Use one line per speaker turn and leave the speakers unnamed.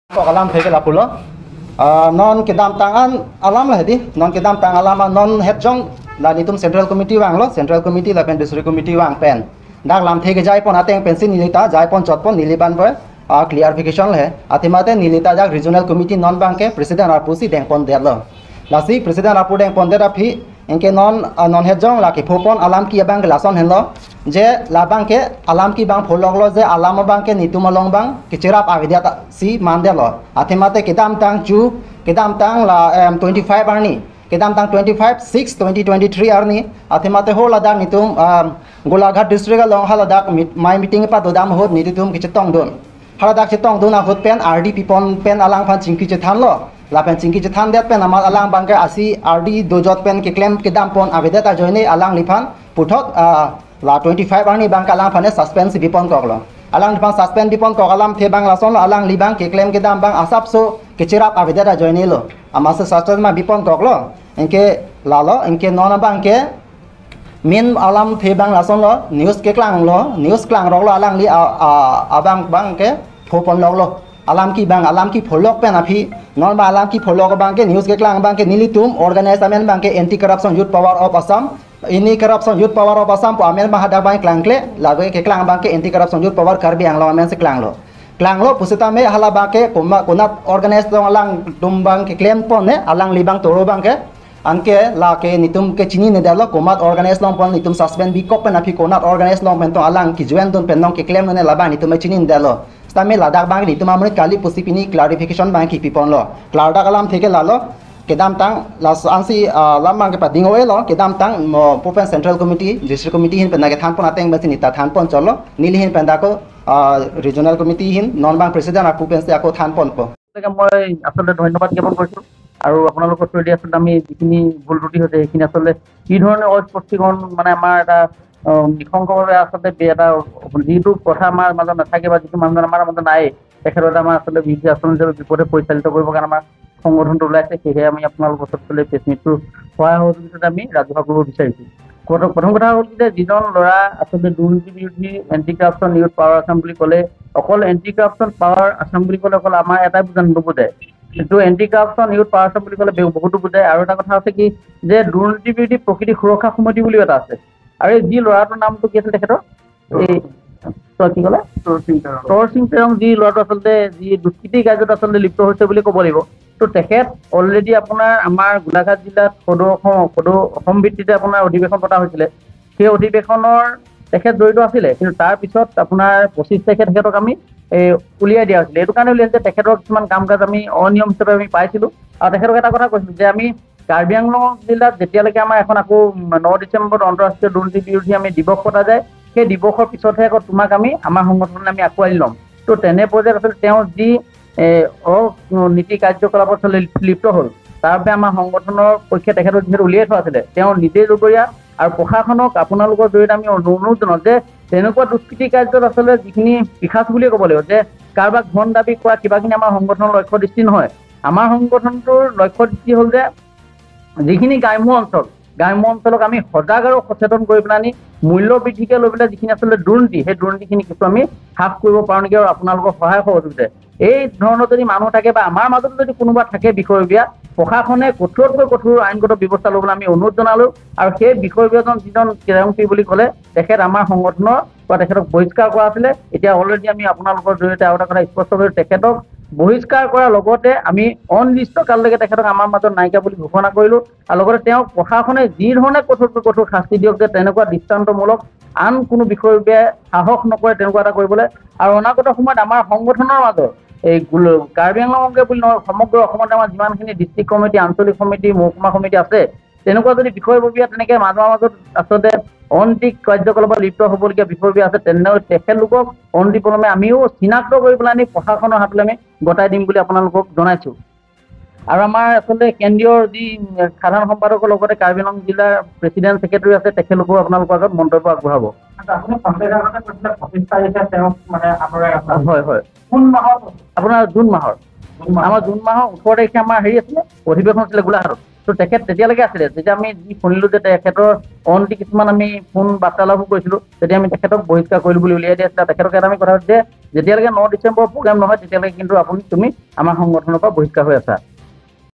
Alam theke lapulo non kedam tangan alam lah di non kedam tang alam non head jong la nitum central committee wang lo central committee la pen district committee wang pen dak lam theke jai pon ateng pensin nilita jai pon chot pon niliban boy clarification le atimate nilita jak regional committee non bang ke president ar pusi deng pon der lo lasi president ar pudeng pon der phi enke non non head jong la ke phopon alam ki bang lason hen lo je la bang ke alam ki bang pholok lo je alam bang ke nitum along bang ke cherap avidia si man der lo atimate kedam tang chu kedam tang la 25 arni kedam tang 25 6 2023 arni atimate ho la dak nitum Golaghat district long hala dak my meeting pa dodam hot nitum ke chetong don hala dak chetong don a hot pen RD pon pen alang phan chingki chethan lo la pen chingki chethan det pen amal alang bang ke asi RD dojot pen ke claim ke dam pon avedeta joine alang liphan puthot la 25 arni bang alang phane suspense bipon kok lo alang liphan suspend bipon kok alam the bang lason lo alang libang ke claim ke dam bang asap so ke cherap avedeta joine lo amase suspend ma bipon kok lo enke lalo enke non bang ke min alam the bang lason lo news ke klang lo news klang rok lo alang li abang bang ke phopon lok lo alam ki bang alam ki pholok pen aphi non ba alam ki pholok bang ke news ke klang bang ke nilitum organize amen bang ke anti corruption youth power of Assam ini corruption youth power of Assam po amen ba hada bang klang kle la ke klang bang ke anti corruption youth power karbi anglo amen se klang lo klang lo pusita me hala bang ke konat organize dong alang dum bang ke claim pon ne alang libang toro bang ke anke la ke nitum ke chini ne dalo komat organize long pon nitum suspend bi kop pen aphi konat organize long pen to alang ki join don pen long ke claim ne laba nitum chini ne dalo stame ladak bang nitum amre kali pusi pini clarification bang ki pipon lo clouda kalam theke lalo kedam tang la ansi lamang ke pading oe lo kedam tang popen central committee district committee hin pen ke than pon ateng basi nita than pon cholo nili hin pen da ko regional committee hin non bang president ar pupen se ako than pon po
মই আচলতে ধন্যবাদ জ্ঞাপন কৰিছো আৰু আপোনালোকৰ through the আচলতে আমি যিখিনি ভুল ত্ৰুটি হৈছে সেইখিনি আচলতে কি ধৰণে অস্পষ্টীকৰণ মানে আমাৰ এটা নিঃসংগভাৱে আচলতে এটা যিটো কথা আমাৰ মাজত নাথাকে বা যিটো মানুহজন আমাৰ মাজত নাই তেখেতৰ আমাৰ আচলতে বিৰোধী আচৰণ হিচাপে বিপদে পৰিচালিত কৰিবৰ কাৰণে আমাৰ সংগঠনটো ওলাইছে। সেয়েহে আমি আপোনালোকৰ ওচৰত আচলতে প্ৰেছ মিটটোৰ সহায় সহযোগিতাত আমি ৰাজহুৱা কৰিব বিচাৰিছোঁ। প্ৰথম কথা হ'ল যে যিজন ল'ৰা আচলতে দুৰ্নীতি বিৰোধী anti corruption youth power Assam বুলি ক'লে অকল এণ্টি কৰাপশ্যন পাৱাৰ আছাম বুলি ক'লে অকল আমাৰ এটাই বুজা নুবুজায়, কিন্তু anti corruption youth power Assam বুলি ক'লে বহুতো বুজায়। আৰু এটা কথা আছে কি যে দুৰ্নীতি বিৰোধী প্ৰকৃতি সুৰক্ষা সমিতি বুলিও এটা আছে। আৰু এই যি ল'ৰাটোৰ নামটো কি আছিল তেখেতৰ এই কি ক'লে তৰ সিং তেৰং, যি ল'ৰাটো আচলতে যি দুষ্কৃতি কাৰ্যত আচলতে লিপ্ত হৈছে বুলি ক'ব লাগিব। তো তেখেত অলৰেডি আপোনাৰ আমাৰ গোলাঘাট জিলাত সদৌ অসম ভিত্তিতে আপোনাৰ অধিৱেশন পতা হৈছিলে, সেই অধিৱেশনৰ তেখেত জড়িত আছিলে। কিন্তু তাৰপিছত আপোনাৰ 25 তাৰিখে তেখেতক আমি এই উলিয়াই দিয়া হৈছিলে। এইটো কাৰণে উলিয়াইছে তেখেতৰ কিছুমান কাম কাজ আমি অনিয়ম হিচাপে আমি পাইছিলোঁ। আৰু তেখেতক এটা কথা কৈছিলোঁ যে আমি কাৰ্বি আংলং জিলাত যেতিয়ালৈকে আমাৰ এখন আকৌ 9 ডিচেম্বৰত আন্তঃৰাষ্ট্ৰীয় দুৰ্নীতি বিৰোধী আমি দিৱস পতা যায়, সেই দিৱসৰ পিছতহে আকৌ তোমাক আমি আমাৰ সংগঠনলৈ আমি আঁকোৱালি ল'ম। তো তেনে পৰ্যায়ত আচলতে তেওঁ যি অনীতি কাৰ্যকলাপত আচলতে লিপ্ত হ'ল, তাৰ বাবে আমাৰ সংগঠনৰ পক্ষে তেখেতক যিহেতু উলিয়াই থোৱা আছিলে, তেওঁ নিজেই জগৰীয়া। আৰু প্ৰশাসনক আপোনালোকৰ জৰিয়তে আমি অনুৰোধ জনাওঁ যে তেনেকুৱা দুষ্কৃতি কাৰ্যত আচলতে যিখিনি পিশাচ বুলিয়ে ক'ব লাগিব যে কাৰোবাক ধন দাবী কৰা কিবাখিনি আমাৰ সংগঠনৰ লক্ষ্য দৃষ্টি নহয়। আমাৰ সংগঠনটোৰ লক্ষ্য দৃষ্টি হ'ল যে যিখিনি গ্ৰাম্য অঞ্চল, গ্ৰাম্য অঞ্চলক আমি সজাগ আৰু সচেতন কৰি পেলাই আনি মূল্য বৃদ্ধিকে লৈ পেলাই যিখিনি আচলতে দুৰ্নীতি, সেই দুৰ্নীতিখিনি কিছু আমি হ্ৰাস কৰিব পাৰোঁ নেকি আৰু আপোনালোকৰ সহায় সহযোগিতাৰে এই ধৰণৰ যদি মানুহ থাকে বা আমাৰ মাজতো যদি কোনোবা থাকে বিষয়ববীয়া, প্ৰশাসনে কঠোৰতকৈ কঠোৰ আইনগত ব্যৱস্থা ল'বলৈ আমি অনুৰোধ জনালোঁ। আৰু সেই বিষয়ববীয়াজন যিজন কেৰাংপি বুলি ক'লে তেখেত আমাৰ সংগঠনৰ পৰা তেখেতক বহিষ্কাৰ কৰা আছিলে। এতিয়া অলৰেডি আমি আপোনালোকৰ জৰিয়তে আৰু এটা কথা স্পষ্ট কৰি তেখেতক বহিষ্কাৰ কৰাৰ লগতে আমি অনিৰ্দিষ্ট কাললৈকে তেখেতক আমাৰ মাজত নাইকিয়া বুলি ঘোষণা কৰিলোঁ। আৰু লগতে তেওঁক প্ৰশাসনে যি ধৰণে কঠোৰতকৈ কঠোৰ শাস্তি দিয়ক যে তেনেকুৱা দৃষ্টান্তমূলক আন কোনো বিষয়ববীয়াই সাহস নকৰে তেনেকুৱা এটা কৰিবলৈ। আৰু অনাগত সময়ত আমাৰ সংগঠনৰ মাজত এই কাৰ্বি আংলঙকে বুলি নহয়, সমগ্ৰ অসমত আমাৰ যিমানখিনি ডিষ্ট্ৰিক্ট কমিটি, আঞ্চলিক সমিতি, মহকুমা সমিতি আছে, তেনেকুৱা যদি বিষয়ববীয়া তেনেকৈ মাজৰ মাজত আচলতে অনৈতিক কাৰ্যকলাপত লিপ্ত হ'বলগীয়া বিষয়ববীয়া আছে, তেনেহ'লে তেখেতলোকক অনতিপলমে আমিও চিনাক্ত কৰি পেলাই আনি প্ৰশাসনৰ হাতলৈ আমি গতাই দিম বুলি আপোনালোকক জনাইছোঁ। আৰু আমাৰ আচলতে কেন্দ্ৰীয় যি সাধাৰণ সম্পাদকৰ লগতে কাৰ্বি আংলং জিলাৰ প্ৰেচিডেণ্ট ছেক্ৰেটাৰী আছে, তেখেতলোকেও আপোনালোকৰ আগত মন্তব্য আগবঢ়াব। হয় হয়,
কোন মাহত?
আপোনাৰ জুন মাহৰ, আমাৰ জুন মাহৰ 18 তাৰিখে আমাৰ হেৰি আছিলে, অধিৱেশন আছিলে গোলাঘাটত। ত' তেখেত তেতিয়ালৈকে আছিলে। যেতিয়া আমি যি শুনিলোঁ যে তেখেতৰ অনতি কিছুমান আমি ফোন বাৰ্তালাপো কৰিছিলোঁ, তেতিয়া আমি তেখেতক বহিষ্কাৰ কৰিলোঁ বুলি উলিয়াই দিয়া আছিলে। তেখেতক এটা আমি কথা যে যেতিয়ালৈকে 9 ডিচেম্বৰ প্ৰগ্ৰেম নহয়, তেতিয়ালৈকে কিন্তু আপুনি তুমি আমাৰ সংগঠনৰ পৰা বহিষ্কাৰ হৈ আছা।